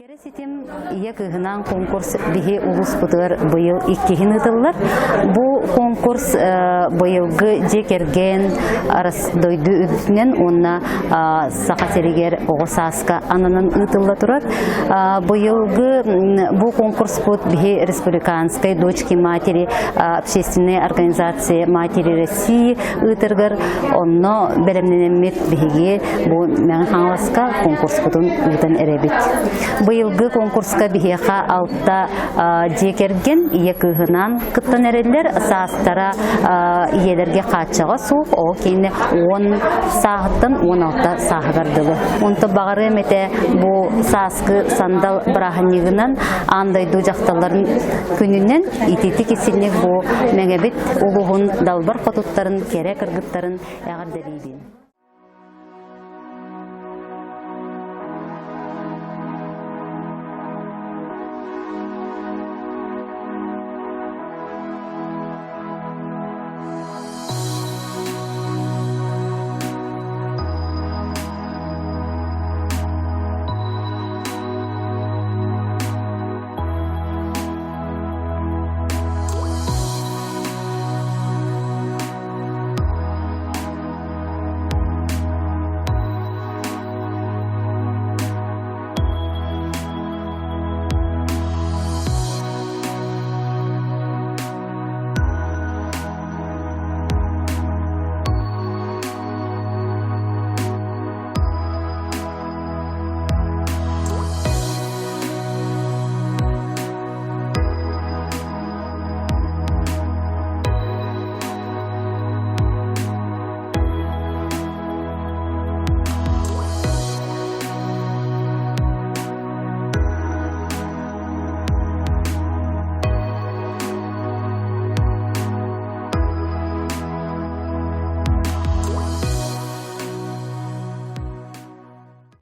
Кэрэ ситим ийэ кыыһынаан конкурс биһи улууспутугар быйыл иккиһин ыытыллар. Бу конкурс быйылгы дьиэ кэргэн дойду үрдүнэн уонна Саха сиригэр оҕо сааска ананан ыытылла турар. Быйылгы бу конкурспут биһи республиканской дочки матери общественной организации матери России ыытаргар онно бэлэмнэнэммит биһиги бу Мэҥэ Хаҥаласка конкурспутун ыытан эрэбит. Быйылгы конкурска биһиэхэ алта дьиэ кэргэн ийэ кыыһынаан кыттан эрэллэр. Саастара ийэлэргэ хааччаҕа суох, ол кэннэ уон сааһыттан 16 сааһыгар дылы. Онто баҕарыам этэ бу сааскы сандал бырааһынньыгынан аан дойду дьахталларын күнүнэн ититик исинник бу Мэҥэбит улууһун далбар хотуттарын кэрэ кыргыттарын эҕэрдэлиибин.